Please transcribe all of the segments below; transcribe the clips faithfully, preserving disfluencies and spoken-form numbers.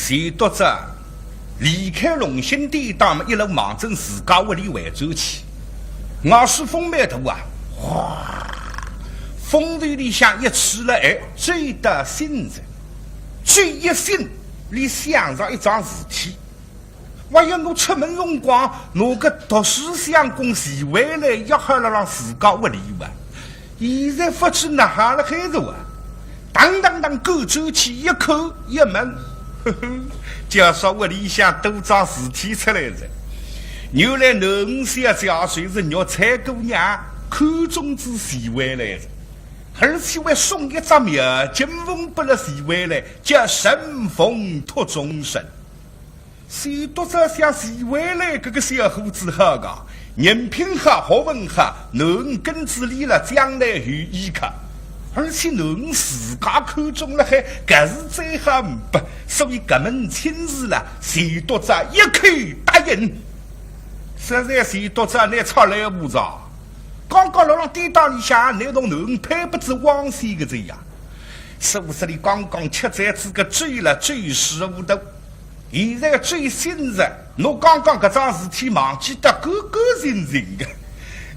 钱笃笤离开龙兴典当么，一路望准自家屋里回转去。外势风蛮大啊，哗，风头里向一吹了，哎，吹得醒哉。吹一醒，俚想着一桩事体。 还有我出门辰光，拿个读书相公钱惠兰约好了让自家屋里哇。现在勿知哪哈了海哉哇。当当当，赶转去一看一问，呵呵，介绍屋里向多桩事体出来哉。原来囡儿小姐就是玉翠姑娘看中仔钱惠兰哉，而且还送一只描金凤拨了钱惠兰，叫神凤托终身。 钱笃笤想，钱惠兰搿个小伙子好个，人品好，学问好，囡儿跟仔俚了，将来有依靠。而且囡儿自家看中了海，搿是最好呒不，所以搿门亲事了，钱笃笤一口答应。实在钱笃笤拿出来勿着，刚刚辣辣典当里向，拿侬囡儿配拨仔汪宣个哉呀。所以俚刚刚吃仔仔个酒了，酒势无头。 现在酒醒哉，拿刚刚搿桩事体忘记得干干净净个。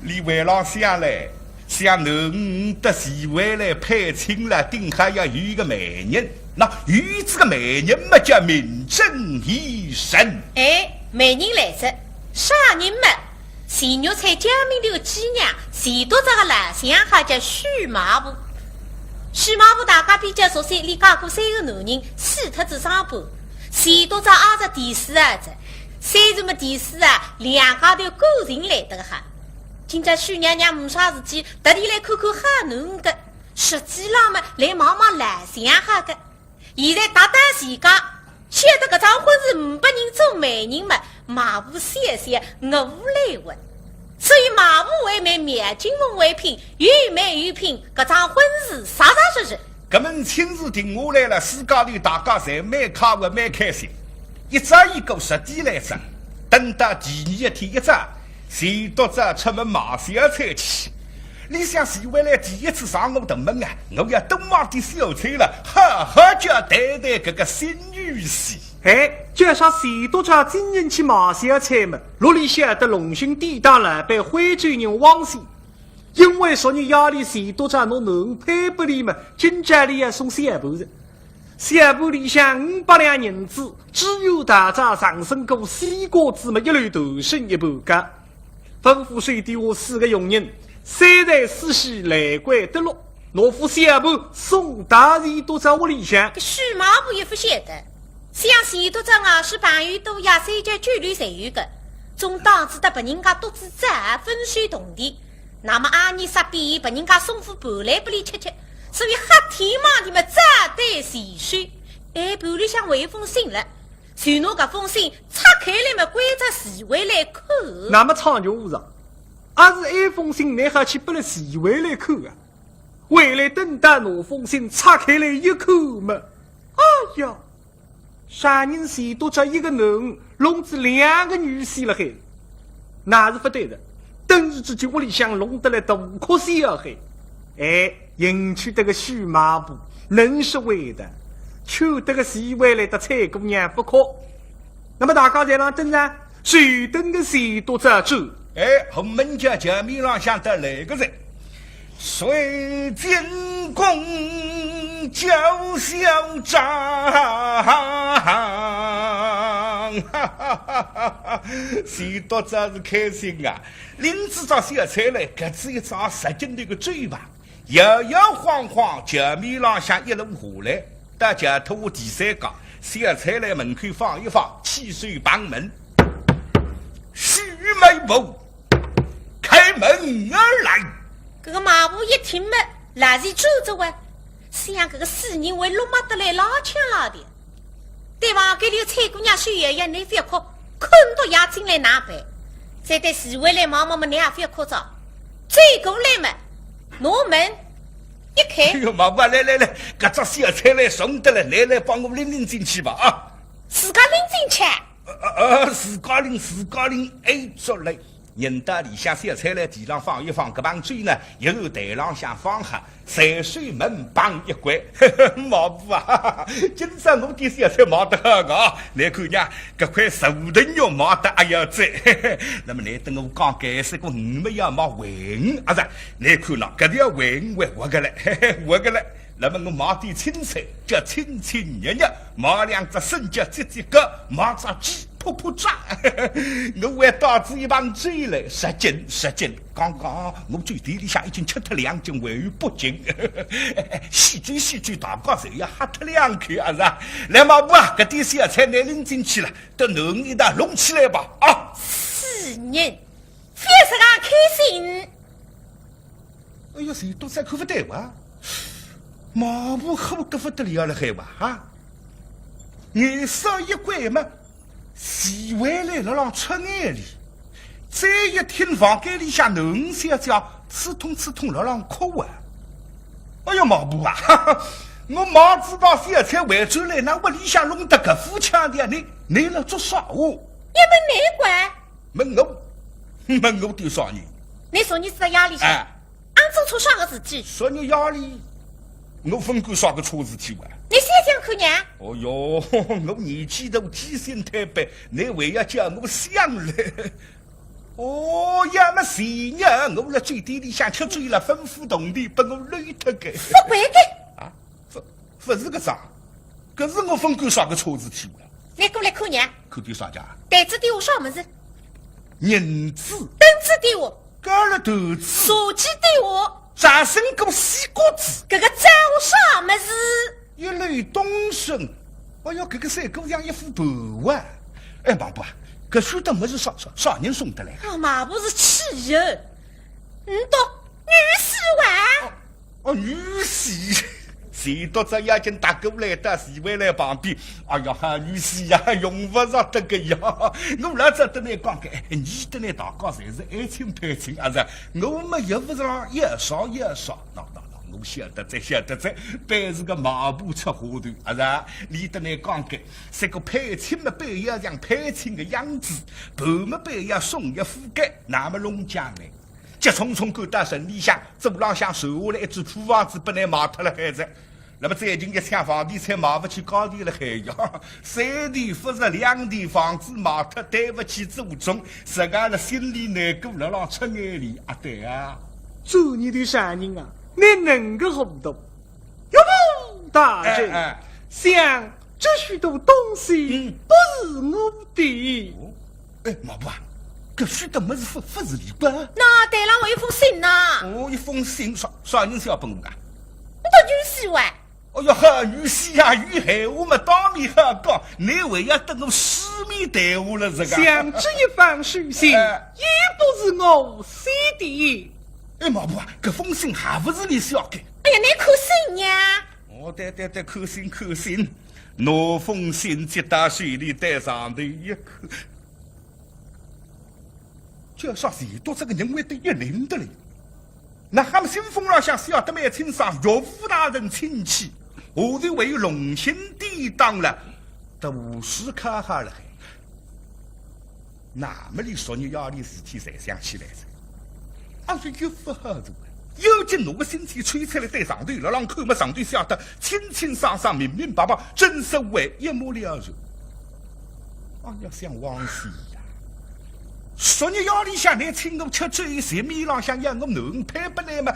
俚回想来，想囡儿搭钱惠兰配亲了，顶好要有一个媒人。那有仔个媒人么，叫名正言顺。哎，媒人来哉，啥人么？ 钱玉翠家门头个寄娘，钱笃笤个老相好叫许卖婆。许卖婆大家比较熟悉，俚嫁过三个男人，死脱仔双半。钱笃笤阿是第四个仔，虽然么第四啊，两家头感情来得个好。今朝许娘娘呒啥事体，特地来看看好囡儿个，实际浪么来望望老相好个。 现在搭档自家，晓得搿桩婚事呒不人做媒人么，卖婆小小呒无来活。所以卖婆为媒，描金凤为聘，有媒有聘，搿桩婚事扎扎实实。搿门亲事定下来了，自家头大家侪蛮快活，蛮开心。一朝一个实地来哉，等到第二天一早，钱笃笤出门买小菜去。 俚想钱惠兰第一次上我的门啊，我要多买点小菜了，好好叫谈谈搿个新女婿。哎，介绍钱笃笤今日去买小菜么，哪里晓得龙兴典当老板徽州人汪宣，因为昨日夜里钱笃笤拿囡儿配拨俚么，今朝俚要送小盘子。小盘里向五百两银子，猪油大闸、长参果、西瓜子么，一律独剩一半个。 吩咐手底下四个佣人，三台四喜来回得落，拿副小盘送到钱笃笤屋里向。搿许卖婆也勿晓得，想钱笃笤外势朋友多呀，三教九流侪有个，总当仔搭别人家笃仔灶，分手铜钿。那么阿二煞变，别人家送副盘来拨俚吃吃，所以黑天望地么，灶台前首，哎，盘里向还有封信了。 就拿搿封信拆开来么，关照钱惠兰看。那么闯祸哉，阿是埃封信拿好去拨了钱惠兰看啊？惠兰等到拿封信拆开来一看么，哎呀，啥人钱笃笤一个囡儿弄仔两个女婿了海，那是勿对的。 顿时之间屋里向弄得来大哭小喊。哎，迎娶得个许卖婆，能说会道，娶得个钱惠兰搭采萍姑娘勿哭。那么大家侪辣等哉，就等个钱笃笤走。哎，后门叫前面浪向得来个哉，水晶宫叫小张。钱笃笤是开心啊， 拎仔只小菜来，搿仔一只十斤头个酒吧，摇摇晃晃，桥面浪向一路下来，到桥头第三角，小菜来门口放一放，起手碰门。许卖婆，开门而来。搿个卖婆一听么，拉起转走啊，想搿个死人会落马得来拉腔拉调。 对房间里采萍姑娘说：“爷爷，侬覅哭，看到爷进来哪办？”再对钱惠兰望望么，侬也覅哭哉。走过来么，拿门一开。哎哟，妈妈，来来来，搿只小菜来送得了，来来，帮我拎拎进去吧啊！自家拎进去？呃呃，自家拎，自家拎，哎，出来。人到里向，小菜来地浪放一放，搿帮酒呢，一后台浪向放好，随手门梆一关。毛婆啊，今朝我点小菜卖得好个啊，倷看呀，搿块寿桃肉卖得哎呀赞。那么倷搭我讲，搿是个鱼么要卖尾鱼啊是？倷看喏，搿条尾鱼还活个嘞，活个嘞。 那么我买点青菜，叫清清热热，买两只参叫节节高，买只鸡扑扑炸。我还带仔一帮酒来，十斤，十斤。刚刚我酒店里向已经吃脱两斤，还有八斤。哎，哎，喜酒，喜酒，大家侪要喝脱两口啊，是吧？来，毛婆啊，搿点小菜倷拎进去了，搭囡儿一道弄起来吧，啊！死人，覅实梗开心。 哎呀，钱笃笤看勿对哇，毛婆火得勿得了了海哇啊！眼梢一拐嘛，徐惠兰辣浪出眼泪，再一听房间里向囡儿小姐刺痛刺痛辣浪哭啊！哎呀，毛婆啊，我买仔包小菜回转来，㑚屋里向弄得搿副腔调，倷，倷辣做啥哦？要问倷管？问我，问我点啥呢？倷昨日子夜里向，哎。 阿做错啥个事体？昨日夜里，我勿管啥个错事体哇。倷想想看呀。哦哟，我年纪大，记性太笨，倷还要叫我想嘞。哦，要么前日我辣酒店里向吃醉了，吩咐铜钿拨我溜脱个。勿会个。啊？ 勿，勿是搿桩，搿是我勿管啥个错事体了。倷过来看呀。看点啥家？台子底下啥物事？银子。凳子底下。高了头子。茶几底下。长生果西瓜子。搿个招啥物事？一篓东升。哎哟，搿个三个像一副盘啊。哎，毛婆啊，搿许多物事啥，啥，啥人送得来？啊，毛婆是气人。嗯，到女婿哇。哦， 哦，女婿，钱笃笤已经踏过来到徐惠兰旁边。哎呀，好女婿呀，用勿着得个呀。我老早搭倷讲个，哎，倷搭倷大家侪是爱亲配亲啊，是吧？我么也勿是讲要啥要啥，喏，喏，喏，我晓得哉，晓得哉，板是个毛婆出花头，啊，是吧？倷搭倷讲个，搿个配亲么板要像配亲个样子，盘么板要送一副个，那么弄僵嘞。 急匆匆赶到城里向，祖浪向传下来一座破房子，拨倷卖脱了海哉。那么最近一抢房地产卖勿起价钿了海呀，三钿勿值两钿房子卖脱，对勿起祖宗，自家辣心里难过，辣浪出眼泪啊，对啊。做你的啥人啊？你能够糊涂？岳父大人，哎，哎。想这许多东西，嗯。不是我的。哦。 哎，毛婆啊，搿许多物事勿，勿是俚个？喏，台浪还有封信呢。哦，一封信，啥，啥人写拨我个？我个女婿喂。哎哟，好女婿呀，有闲话么当面好讲，倷还要搭我书面谈话了，是个？想这一封书信，哎。也不是我写的。哎，毛婆啊，搿封信还勿是倷写个？哎呀，倷看信呀。哦，对，对，对，看信，看信。拿封信接到手里，对上头一看。 叫啥钱笃笤个人会得一灵得嘞？那哈么信封浪向写得蛮清爽，岳父大人请起，下头还有龙兴典当了，都是看好了海。那么俚昨日夜里事体侪想起来哉。啊，是岳父好做啊，有劲拿个信体抽出来对上头，辣浪看么上头写得清清爽爽、明明白白，真是为一目了然。 哎呀，想王四呀，昨日夜里向倷请我吃酒，席面浪向要我囡儿配拨倷嘛，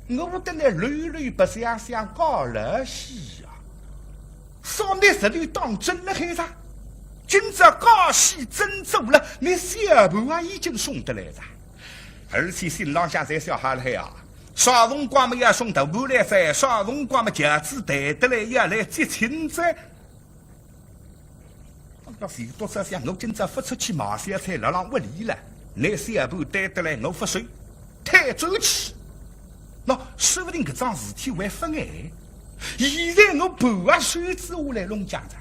我搭倷乱乱白相相搞了戏呀。啥倷实头当真了海哉？今朝搞戏真做了，倷小盘啊已经送得来哉。而且信浪向侪写好了海啊，啥辰光么要送大盘来哉，啥辰光么轿子抬得来要来接亲哉。 要是多少想，我今朝勿出去买小菜，辣浪屋里了，拿小盘带得来，我勿收，退转去。喏，说不定搿桩事体会勿碍。现在我盘也收仔下来弄僵哉，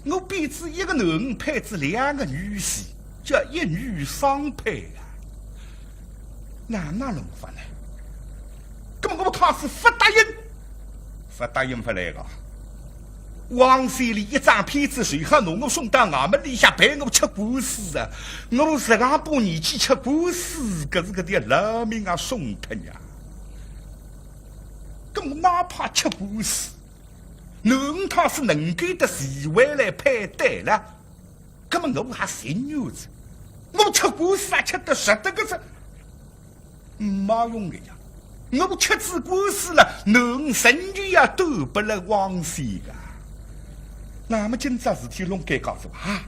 我变仔一个囡儿配仔两个女婿，叫一女双配啊。哪能弄法呢？搿么我倘使勿答应，勿答应勿来个。汪宣礼一张片子，随后拿我送到衙门里向陪我吃官司啊！我实梗把年纪吃官司，搿是搿条老命啊送脱呀！搿么哪怕吃官司，囡儿倘使能够搭徐惠兰配对了，搿么我还情愿哉，我吃官司啊，吃得值得个哉。 没用个呀，我吃仔官司了，囡儿仍旧要对不了汪宣礼个。那么今朝事体弄尴尬哉啊，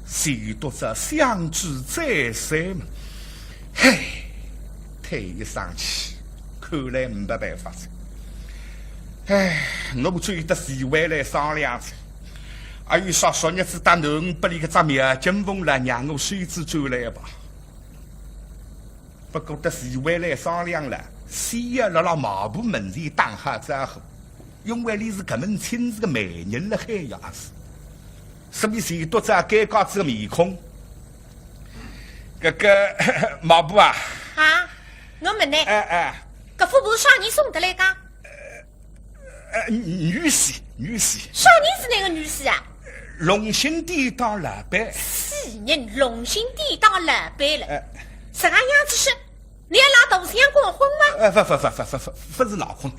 钱笃笤想仔再三嘛，嘿，叹一声气，看来没办法哉。哎，我只有搭徐惠兰商量哉。阿有啥昨日子搭囡儿拨俚搿只描金凤了，让我收仔转来吧。 不过搭徐惠兰商量了，先要辣辣媒婆门前打好招呼，因为俚是搿门亲事个媒人辣海呀是。所以钱笃笤尴尬仔个面孔。搿个，媒婆啊。啊，我问倷。哎，哎。搿幅画啥人送得来个？ 呃，女婿，女婿。啥人是倷个女婿啊？龙兴典当老板。死人，龙兴典当老板了。哎。实梗样子说，倷要赖大相公婚吗？呃，勿，勿，勿是赖婚，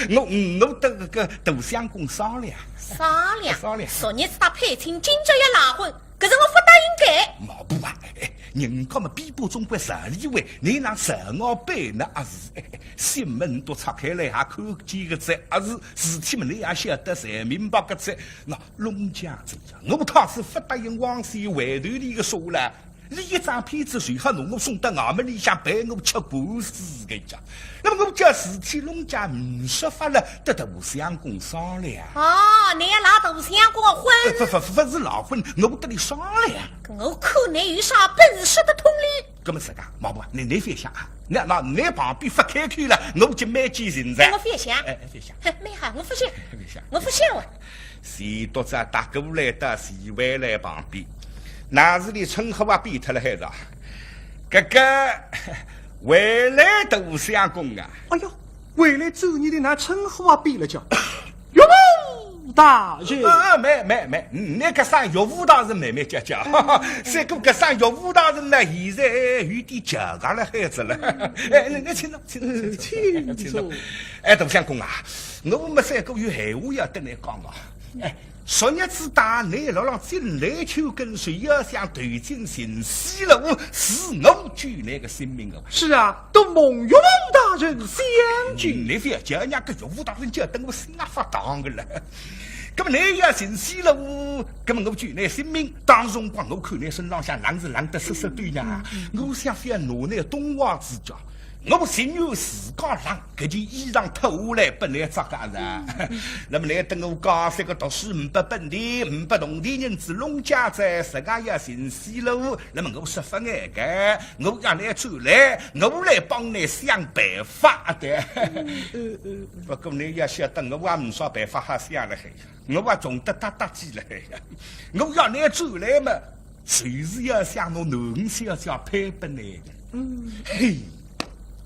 我，我搭搿个大相公商量。商量？商量。昨日子搭配亲，今朝要赖婚， 搿是我勿答应个。媒婆啊，哎，人家么比不总归实力为，倷哪实梗背呢啊是？心门都拆开来还看见个哉啊是？事体么倷也晓得侪明白个哉。那弄僵哉呀，我倘使勿答应汪宣礼回头俚个说了，俚一张片子随后拿我送到衙门里向陪我吃官司个呀。 那么我叫事体弄僵，呒说法了，搭大相公商量。哦，倷要赖大相公个婚？勿，勿，勿是赖婚，我搭俚商量。我看倷有啥本事说得通哩？搿么实梗，媒婆，倷，倷覅想啊，倷，倷，倷旁边勿开口了，我就蛮见情哉。哎，我覅想。哎，哎，覅想。嘿，蛮好，我覅想。覅想。我覅想啊。钱笃笤踏过来到徐惠兰旁边，那是俚称呼也变脱了还是啊？ 搿个，惠兰大相公啊。哎哟，惠兰转念头，哪称呼也变了叫岳父大人。啊，慢，慢，慢，嗯，倷搿声岳父大人慢慢叫叫。哎，哎，哎。搿个，搿声岳父大人呢，现在有点旧个了，孩子了。哎，倷，倷请坐，请坐，请坐，请坐。哎，大相公啊，我么三个有闲话要搭倷讲啊。哎， 昨日子搭倷辣辣进来就跟随，要想投进寻死路，是我救倷个性命个。是啊，多蒙岳父大人相救。倷覅叫人家个岳父大人叫得我心也发荡个了。搿么倷要寻死路，搿么我救倷性命，当辰光我看倷身浪向冷是冷得瑟瑟抖呀，嗯，嗯，嗯。我想覅拿倷冻坏仔叫。 我情愿自家冷，搿件衣裳脱下来拨倷着个啊是。嗯，嗯。那么倷搭我讲，三个读书呒不本钿，呒不铜钿银子弄僵哉，自家要寻死路。那么我说勿碍个，我要倷转来，我来帮倷想办法的。嗯，嗯，嗯。不过倷要晓得，我也呒啥办法好想了海，我也穷得搭搭嘴了海。我要倷转来嘛， 就是要想拿囡儿小姐配拨倷个。嗯。嘿，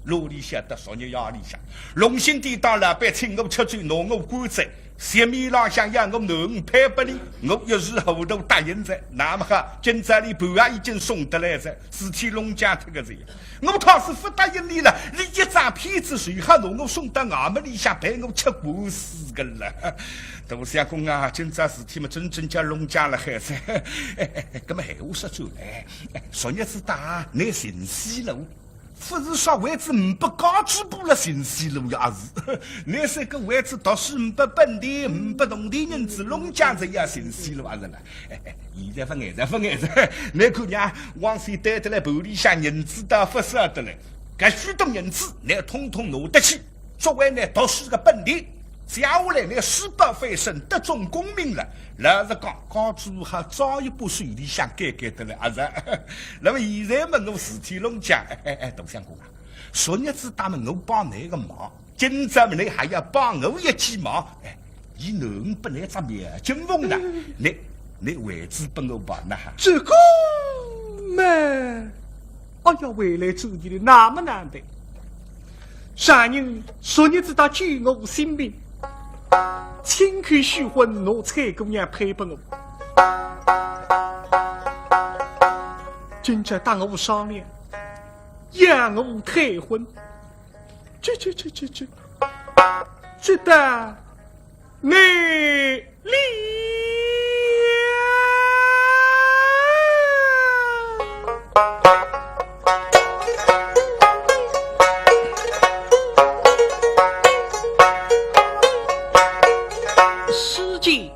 哪里晓得昨日夜里向，龙兴典当老板请我吃酒，拿我灌醉，席面浪向要我囡儿配拨俚，我一时糊涂答应哉。那么好，今朝俚盘也已经送得来哉，事体弄僵脱个哉。我倘使勿答应俚了，俚一张片子随后拿我送到衙门里向陪我吃官司个了。大相公啊，今朝事体嘛，真正叫弄僵了海哉。哎，哎，哎，搿么闲话说转来， 昨日子搭倷寻死路，勿是说为仔呒不家主婆了寻死路呀，也是。倷是个为仔读书呒不本钿，呒不铜钿银子弄僵哉要寻死路，也是了。哎，哎，现在勿碍哉，勿碍哉。倷看呀，汪宣礼对得来盘里向银子倒勿少得来，搿许多银子，倷统统拿得去。 作为倷读书个本钿，接下来倷书包翻身，得中功名了。老实讲，家主婆好早一步手里向该该得了，也是。那么现在嘛，我事体弄僵，哎，哎，哎，大相公啊，昨日子搭么我帮倷个忙，今朝么倷还要帮我一记忙，哎， 伊囡儿拨倷只描金凤呢，嗯。倷，倷为仔拨我办哪哈？这个嘛，哎呀，惠兰转念头那么难得。啥人昨日子搭救我性命，亲口许婚，拿采萍姑娘配拨我。今朝搭我商量，要我退婚。这这这这这，这倒难了。世间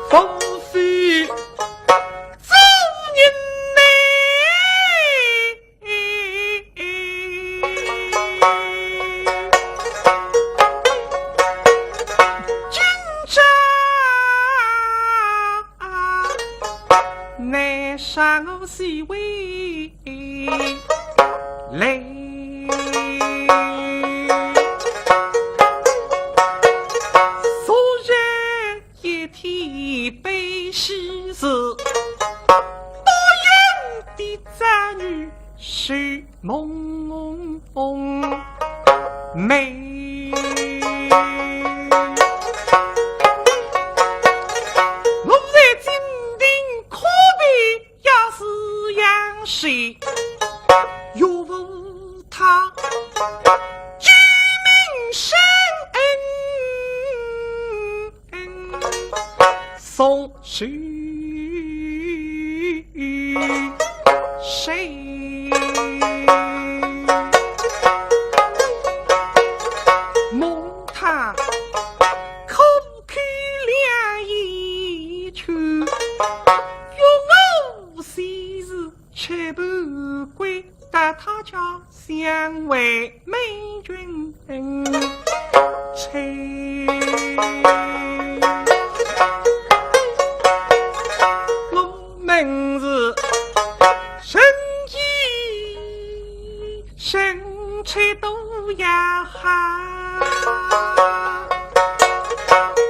无非做人难，今朝难杀我是为 来。昨日一天悲喜事，独饮的遭遇是梦寐。我在金庭可比 要是杨氏岳父他，救命伸恩送谁？谁？梦他可 口两言去，岳父死时吃不归，到他家相会美君妻。我们是生意 生趣多呀哈，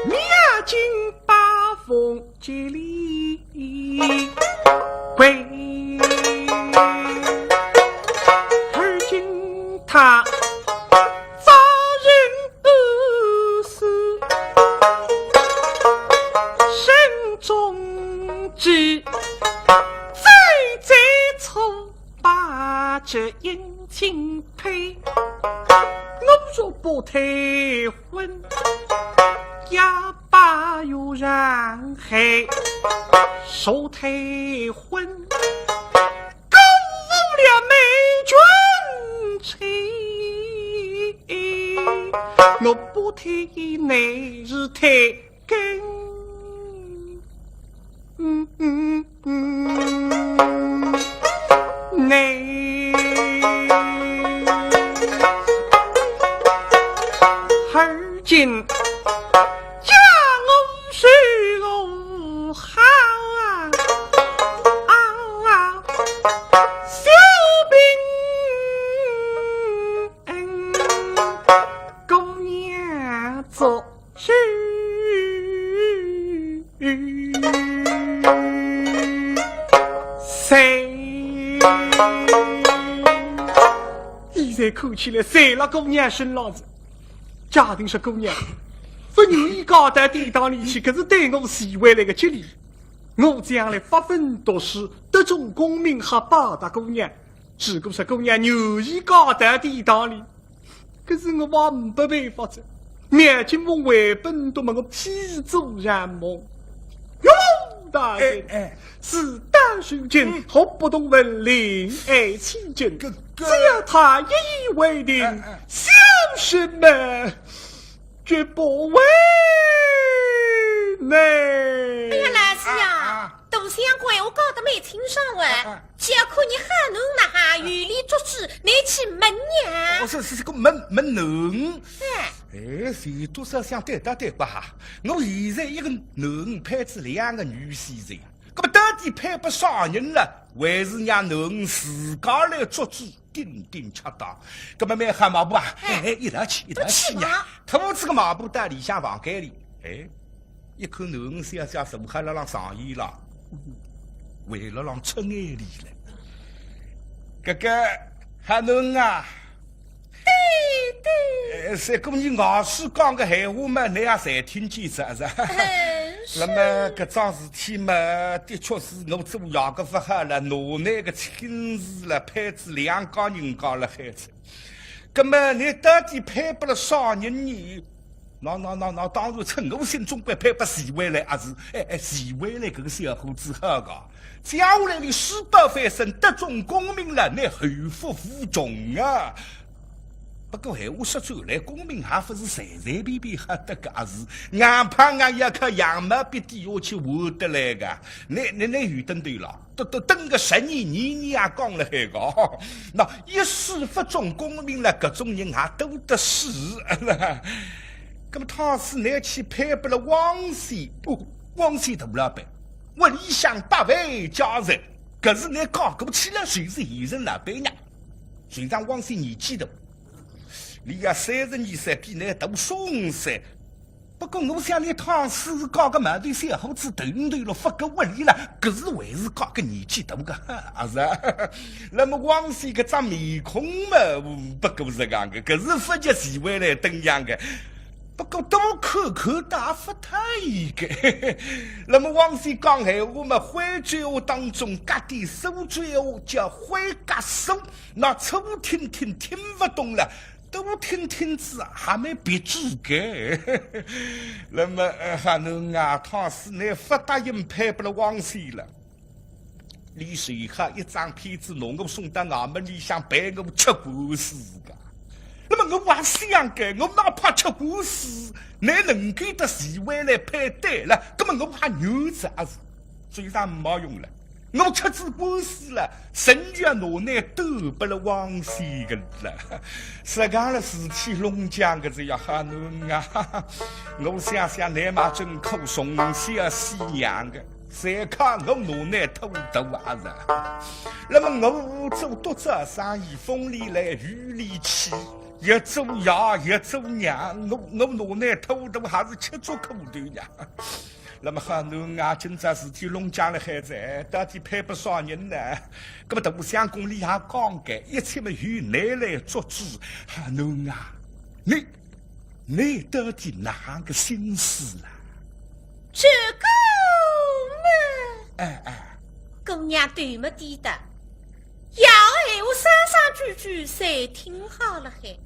你要紧把风接里归。而今他遭人恶事，身中之罪在错。 把这姻亲配。我若不退婚，要把岳丈害。若退婚，辜负了美君妻。我不退，乃是退 根。嗯嗯嗯，你而今叫我如何好啊？啊，小兵，嗯，姑娘做 是。谁？现在看起来，谁了姑娘身浪子？假定说姑娘不愿意嫁到店堂里去，可是对我是为了个吉利。我将来发奋读书，得中功名，好报答姑娘。如果说姑娘愿意嫁到店堂里， 可是我也没办法子，眼睛蒙为本都没，我屁做然梦。哟，大人，哎，哎。事到如今，嗯。何不同文，令爱妻近？这，这，只要他一意为定，哎，哎。小生们决不为难。哎呀，老师呀，啊，啊。 大相公闲话讲得蛮清爽哇，啊，啊。只要看你好囡哪哈有理作主，你去问呀。哦，是，是，是个问，问囡。哎。哎，是多少想对答对吧哈？我现在一个囡配仔两个女婿哉，那么到底配拨啥人呢？还是让囡自家来作主。 顶顶恰当。搿么蛮好，马步啊，哎。哎，哎，一道去，一道去呀。我去嘛。拖仔个马步到里向房间里，哎，一看囡小姐坐辣浪上衣了，围辣浪出眼泪了。搿个，好囡啊，呃，三姑娘外势讲个闲话嘛，倷也侪听见哉，是吧？嗯，是。那么搿桩事体嘛，的确是我做爷个勿好了，拿倷个亲事了，配仔两家人家了孩子。葛么倷到底配拨了啥人呢？那那那那，当然趁我心中关配拨徐惠兰，也是，哎哎，徐惠兰搿个小伙子好个，将来倷世报翻身，得中功名了，倷后福无穷啊！ 不过闲话说转来，功名也勿是随随便便好得个，也是硬碰硬要靠羊毛笔底下去换得来个。倷倷倷有等头了，都都等个十年、廿年也讲了海个。那一世勿中功名了，搿种人也多得是。那么倘使倷去配拨了汪宣，哦，汪宣大老板，屋里向百万家财，搿是倷嫁过去了，就是现成老板娘。虽然汪宣年纪大， 伊也三十二岁，比倷大双岁。不过我想倷倘使嫁个毛头小伙子头头了，勿够屋里了，搿是还是嫁个年纪大个好，也是啊。那么汪宣搿张面孔嘛，不过是讲个，搿是勿及徐惠兰登样个。不过多看看倒勿讨厌个。那么汪宣讲闲话嘛，徽州话当中，夹点苏州话叫徽夹苏，那粗听听听勿懂了。 多听听仔还蛮别致个。那么，呃，哈奴啊，倘使倷勿答应配拨了汪宣了，倷随后一张片子拿我送到衙门里向陪我吃官司个。那么我还想个，我哪怕吃官司，倷能够搭徐惠兰配对了，葛么我还愿意啊是？ 嘴上没用了，我吃仔官司了，神就要拿倷斗拨了汪宣个了。实梗了事体弄僵个，这要哈奴啊！我想想，倷嘛真苦，从小死娘个，谁看我拿倷斗斗啊是？那么我做多少生意，风里来雨里去，也做爷也做娘，我我拿倷斗斗还是吃足苦头呀。 那么哈奴啊，今朝事体弄僵了海哉，到底配拨啥人呢？那么大相公里也讲个，一切么由倷来做主。哈奴啊，倷倷到底哪个心思啦？这个嘛，哎哎，姑娘对么地的， 要闲话声声句句侪听好了嘿。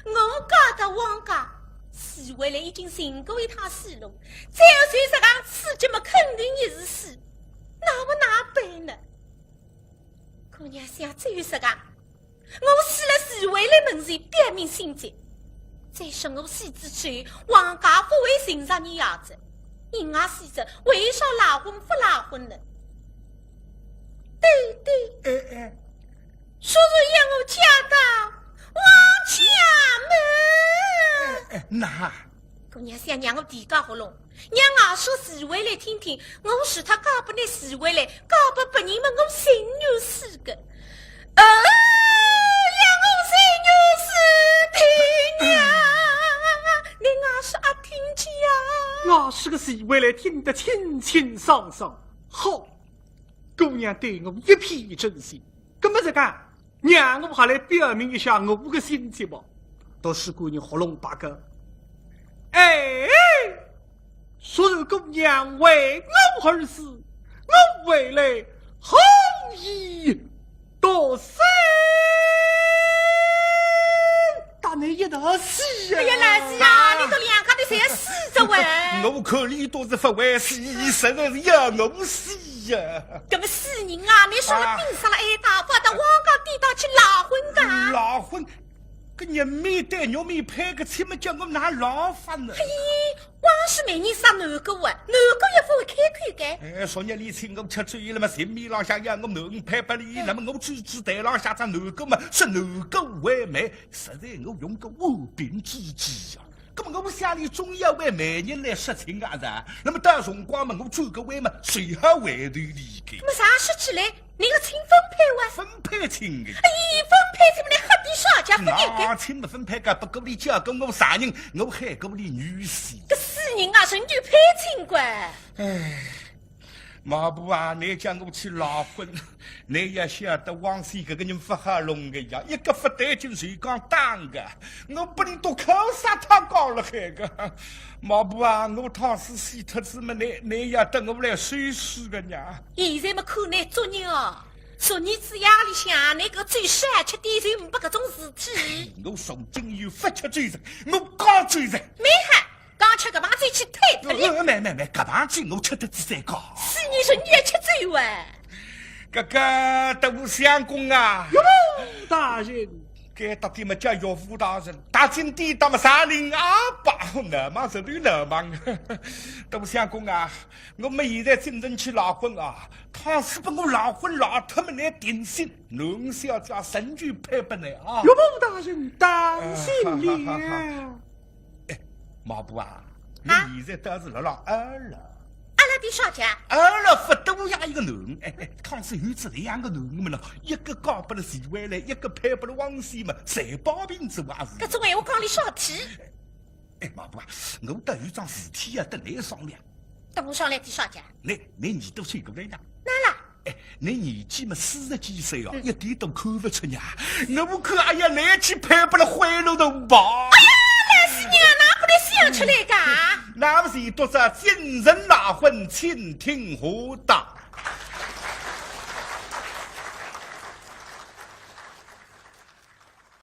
我嫁到王家，徐惠兰已经寻过一趟死路，再有谁实梗刺激么，肯定也是死。那么哪办呢？姑娘想，只有实梗，我死了徐惠兰门前表明心迹，再说我死之后，王家勿会寻着伲爷哉，伲也死哉，为啥赖婚勿赖婚呢？对对，哎哎， 说是要我嫁到王家门。哎，那姑娘想让我提高喉咙，让外甥徐惠兰听听，我是他嫁拨倷徐惠兰，嫁拨别人么，我心愿是个。呃，让我心愿是听呀，你外甥阿听见呀？外甥个徐惠兰听得清清爽爽。好，姑娘对我一片真心，搿么实梗，让我还来表明一下我个心迹吧。倒是姑娘喉咙拔个，哎，说是姑娘为我而死，我未来何以独身？搭倷一道死啊！哎呀，老师啊，倷笃两家头侪死哉喂！我看倷笃是勿会死，实在是要我死呀！搿么死人啊，倷说了病杀了哀家，勿到王家地道去赖婚个？赖婚？搿日面对肉面配个亲么，叫我哪赖法呢？嘿，王氏媒人杀囡儿啊，囡儿也勿会开口个。哎，昨日里请我吃酒了嘛，席面浪向要我囡儿配拨俚，那么我举起台浪向只囡儿嘛，是囡儿为媒，实在我用个万变之计呀。 搿么我想俚总要为媒人来说亲啊噻，那么到辰光嘛，我转个弯嘛，随后回头离开。搿么啥说起来，倷个亲勿配哇？勿配亲个。哎，勿配亲么，倷瞎点啥介勿应该？那亲么勿配个，不过俚叫过我啥人，我喊过俚女婿。搿死人啊，人就配亲个。哎， 毛婆啊，倷叫我去赖婚，倷也晓得王喜搿个人勿好弄个呀，一个勿对劲就讲打个，我拨俚笃敲杀他讲了海个。毛婆啊，我倘使死脱仔么，倷，倷也搭我来收尸个呀。现在么看倷作孽哦，昨日子夜里向倷搿酒少吃点，就呒拨搿种事体。我从今以后勿吃酒哉，我戒酒哉。蛮好， 刚吃搿帮酒去退脱了。呃，慢慢慢，搿帮酒我吃得仔再讲。死人说倷也吃醉哇？搿个大相公啊。岳父大人。该搭点么叫岳父大人，踏进店搭么三零二八，那么是对那么。大相公啊，我么现在进城去赖婚啊，倘使拨我赖婚赖脱么，倷定心，侬小姐身就配拨倷啊。岳父大人，当心了。哎，毛婆啊，啊？倷现在倒是辣辣二楼。二楼点啥介？二楼勿多呀一个囡，哎，哎，倘使有仔两个囡么呢，一个嫁拨了徐惠兰，一个配拨了王喜么，侪保平仔啊是。搿种闲话讲俚啥体？哎，毛婆啊，我倒有桩事体要搭倷商量。搭我商量点啥介？倷，倷耳朵凑过来呀。哪啦？ 哎，倷年纪么四十几岁哦，嗯。一点都看勿出呀。我看，哎呀，倷去配拨了灰头土吧。哎呀，老师娘，哪能想出来个？那么是读者进城赖婚，请听下档。